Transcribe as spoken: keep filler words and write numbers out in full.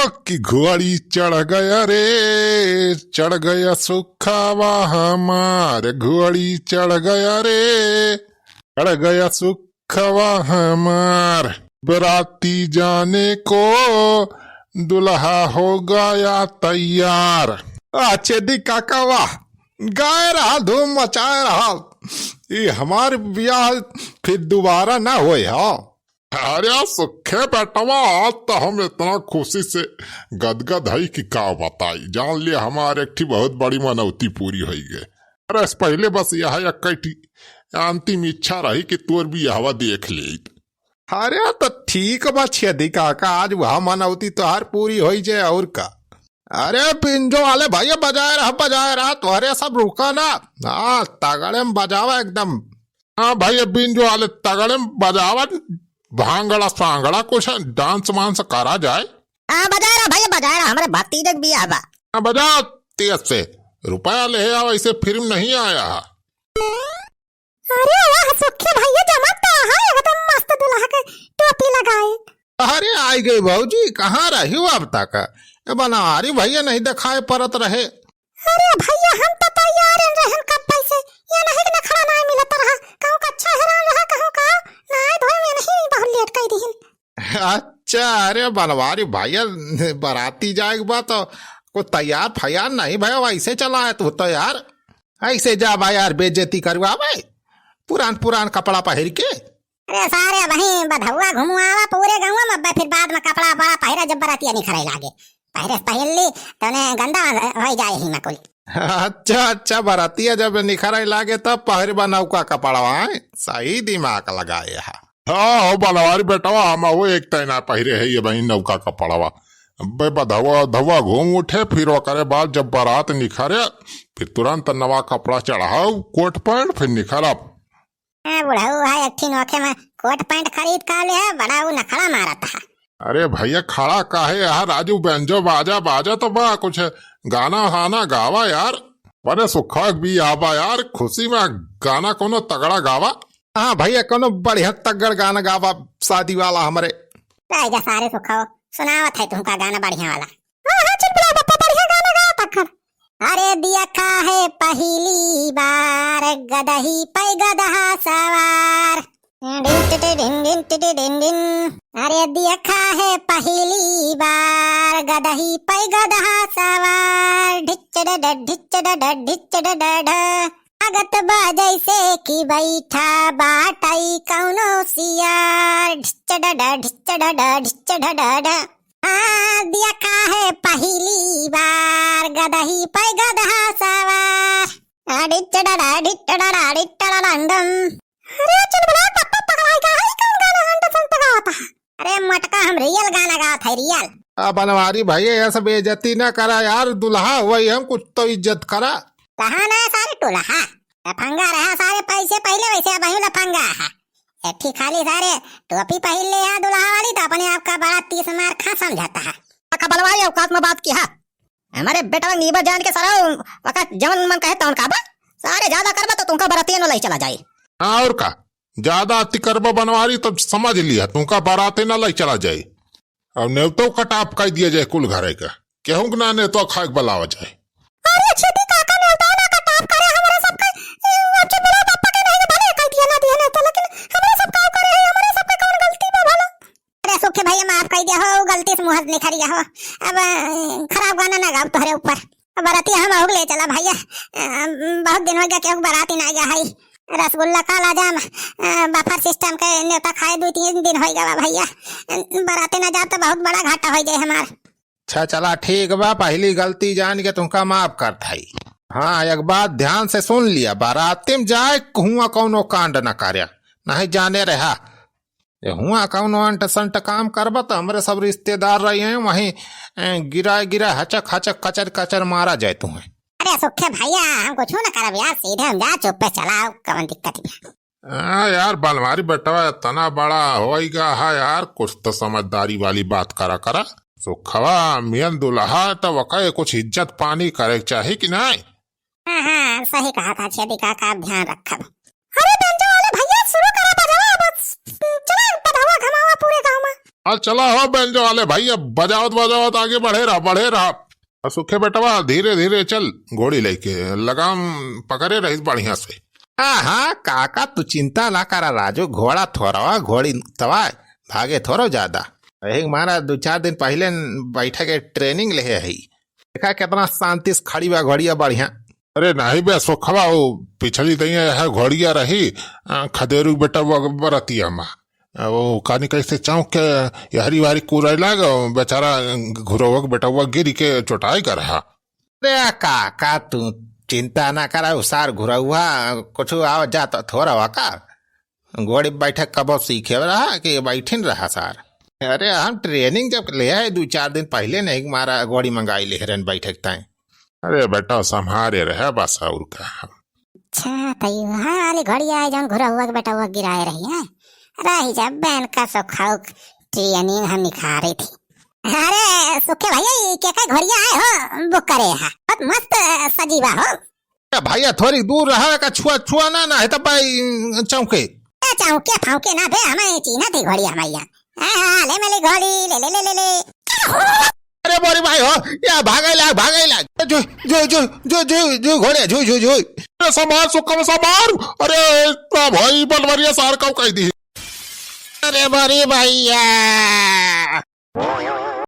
कि घोड़ी चढ़ गया रे, चढ़ गया सुखवा हमार, घोड़ी चढ़ गया रे, चढ़ गया सुखवा हमार। बराती जाने को दुल्हा हो गया तैयार। आ, छेदी काका वाह, गाए रहा, धूम मचाए रहा। ई हमार बियाह फिर दोबारा ना होए, हाँ। अरे सुखे बेटवा, आज तो हम इतना खुशी से गदगद हई कि का बताई। जान लिया, हमार एक ठी बहुत बड़ी मनौती पूरी होई गए। अरे, पहिले बस यह एक ठी अंतिम इच्छा रही कि तोर बियाहवा देख लेइत। अरे, तो ठीक बा छेदी काका, आज वह मनौती तोहार पूरी होई जाए, और का। अरे, बिंजो वाले भैया, बजाए रहा, बजाए रहा, तोहरे सब रुका ना। हाँ, तगड़े में बजावा एकदम। हाँ भैया, बिंजो वाले तगड़े में बजावा, भांगड़ा सांगड़ा कुछ dance वांस करा जाए। हाँ, बजाए रहा भैया, बजाए रहा, हमरे भतीजे के बियाह बा। हाँ, बजा तेज से, रुपया ले आओ, ऐसे फिल्म नहीं आया है। अरे वाह सुखे भैया, जमा तो है, एकदम मस्त दुल्हा के टोपी लगाए। अरे आई गई भौजी, कहाँ रही हो अब तक? ए बनवारी भैया नहीं दिखाई पड़त रहे। अरे भैया, हम तो तैयार रहन कब से, ये नहीं कि नखड़ा नहीं मिलत रहा, कहूँ का अच्छा हैरान रहा, कहूँ का नहाए धोए में नहीं बहुत लेट कर दीहिन। अच्छा, अरे बनवारी भैया, बराती जाए के बाद तो कोई तैयार फैयार नहीं भैया, वैसे चला है तू तो यार। ऐसे जा भाई यार, बेइज्जती करवावे पुरान पुरान कपड़ा पहिर के। अरे सारे वहीं बधौआ घुमवावा पूरे गाँव में, अब्बे फिर बाद में कपड़ा बड़ा पहिरा जब बरातिया निखरे लागे। पहिरे से पहिन ली, तने गंदा होइ जाए ही में कुल। अच्छा, अच्छा, बरातिया जब निखरे लागे तब पहिरबा नौका कपड़वा, हैं? सही दिमाग लगाए हा। हाँ, हो बनवारी बेटवा, हम वो एक तैना पहिरे है ये बहिन नौका कपड़वा। अब्बे बधौआ, धौआ घूम उठे, फिर ओकरे बाद जब बारात निखरे, फिर तुरंत नवा कपड़ा चढ़ाओ, कोट पैंट, फिर निखरब। हाँ, बुढ़ऊ है, एक ठिन ओखे में कोट पैंट खरीद का ले है, बड़ा ऊ नखड़ा मारत है। अरे भैया, खड़ा काहे है? राजू, बेंजो बाजा, बाजा तो बा, कुछ गाना हाना गावा यार। बड़े सुखा भी आबा यार, खुशी में गाना कोनो तगड़ा गावा। हाँ भैया, कोनो बढ़िया तगड़ गाना गावा शादी वाला हमरे। ले जा सारे सुखाओ, सुनावत है तुमका गाना बढ़िया वाला। हाँ, हाँ, चुलबुला बप्पा, बढ़िया गाना गावा तगड़। अरे दिया काहे पहिली बार गदही पे गदहा सवार। ढिन टिटी ढिन ढिन टिटी ढिन ढिन। अरे दिया काहे पहिली बार गदही पे गदहा सवार। ढिच डड ढिच डड ढिच डड। लागत बा जैसे कि बैठा बाटई कौनो सियार। ढिच डड ढिच डड ढिच डड। हाँ, दिया काहे पहिली बार गदही पे गदहा सवार। आ, डिच डडा, डिच डडा, डिच डडा डंडम। अरे, चुलबुला, टप्पा पगलाई का है, कौन गाना हंड संत गावत है? अरे, मटका, हम real गाना गावत है, real। आ, बनवारी भैया, ये सब बेइज्जती ना करा यार, दुल्हा हुआ ही हम, कुछ तो इज्जत करा। कहा ना है सारे टुलहा, लफंगा रहा सारे पैसे पहले, वैसे अब ही लफंगा है। एक ठी खाली सारे टोपी पहिर ले यहाँ दुल्हा वाली, तो अपने आप का बड़ा तीस मार खा समझता है। अका बनवारी औकात में बात किहा। हमरे बेटवा नीबा जान के सारा वका जवन मन कहे तवन का बा। सारे ज्यादा करबा तो तुमका बरातिये न लई चला जाई। हाँ, और का? ज्यादा अति करबा बनवारी तो समझ लिया, तुमका बराते न लई चला जाई। और नेवतो कटाप कर दिया जाए कुल घरे का। केहू के ना नेवतो खाए के बुलावा जाए। अरे छेदी काका, नेवतो ना कटाप करे, हमरे सबके, ए, अब जो बड़ा पापा के नहीं भले कह दिया ना दिया नेवतो, लेकिन हमरे सब का करे है, हमरे सबके कौन गलती बा भला? अरे सुखे भैया, माफ कर दिया हो, गलती से मुंह से निकल गया हो। अब, अ, खराब गाना ना गाओ तोहरे ऊपर। अब बराती हम अहुक ले चला भैया। अ, बहुत दिन हो गया केहू बराती ना गया है। रसगुल्ला, काला जाम, अ, बफर सिस्टम के नेवता खाए दो तीन दिन हो गया भैया। अ, बराती ना जाब तो बहुत बड़ा घाटा हो जाए हमार। अच्छा चला ठीक बा, पहली गलती जान के तुमका माफ करत हई। हाँ, एक बात ध्यान से सुन लिया, बराती में जाए हुआ कौनो कांड न करे, नहीं जाने रहा। ये हुआ कौनो अंट संट काम करबा तो हमरे सब रिश्तेदार रही हैं, वहीं, ए, गिराए गिराए हचक हचक कचर कचर मारा जाए तुम्हें। अरे सुखे भैया, हम कुछ न करब यार, सीधे हम जा चुप्पे चलाओ, कौन दिक्कत बा? हाँ यार, बनवारी बेटवा इतना बड़ा होइगा है यार, कुछ तो समझदारी वाली बात करा करा। सुखवा मियन दुल्हा तो वका कुछ इज्जत पानी करे के चाही कि नहीं? हाँ, हाँ, सही कहा था छेदी काका, अब ध्यान रखब। अरे बेंजो वाले भैया, शुरू करा बजावा, अब चला बधावा घमावा पूरे गाँव में। आ चला हो बेंजो वाले भाई, अब बजावत बजावत आगे बढ़े रहा, बढ़े रहा। आ सुखे बेटवा, धीरे धीरे चल, घोड़ी लेके लगाम पकड़े रहिस बढ़िया से। हाँ हाँ काका, तू चिंता ना करा राजू, घोड़ा थोरवा, घोड़ी तवा, भागे थोरो ज्यादा। यही मारा दो चार दिन पहिले बैठे के training लेहे हई, देखा कितना शांति से खड़ी बा घोड़िया बढ़िया। अरे नाही बे सुखवा, वो पिछली दइया यह घोड़िया रही, अ, खदेरू बेटा वो बरतिया मा। अ, वो कानी कैसे चौंक के यहरी वारी कूरे लाग, बेचारा घुरौवा के बेटवा गिरी के चोटाई कर हा। अरे काका, तू चिंता ना करा, उ सार घुरौवा कुछ आव जात थोरवा का। घोड़ी बैठक कबो सीखे रहा कि बैठिन रहा सार। अरे हम training जब ले आए दो चार दिन पहिले नहीं मारा घोड़ी मंगाई ले रहन बैठक ताई। अरे बेटा संभारे रहे बस और का। अच्छा, तो ये वहाँ वाली घोड़ी आए जौन घुरौवा के बेटवा गिराए रही है। रही जब बहन का सो खाउक training हम निखारे थी। अरे सुखे भैया, ये के का घोड़िया आए हो book करे है? बहुत मस्त सजीवा हो। ए भैया थोरी दूर रहा का छुआ छुआ ना, ना है तो भाई चौंके। ए चौंके फौके ना बे, हमें चीन्हा थी घोड़ी हमारी यहाँ। हाँ, हाँ, ले मेली घोड़ी, ले, ले, ले, ले, ले। अरे बोरी भाई हो, या भागे लाग, भागे लाग। जो, जो, जो, जो, जो, जो घोड़े, जो, जो, जो। अरे संभार सुखम संभार। अरे ना भाई, बलवरिया सार का कह दी। अरे बोरी भैया।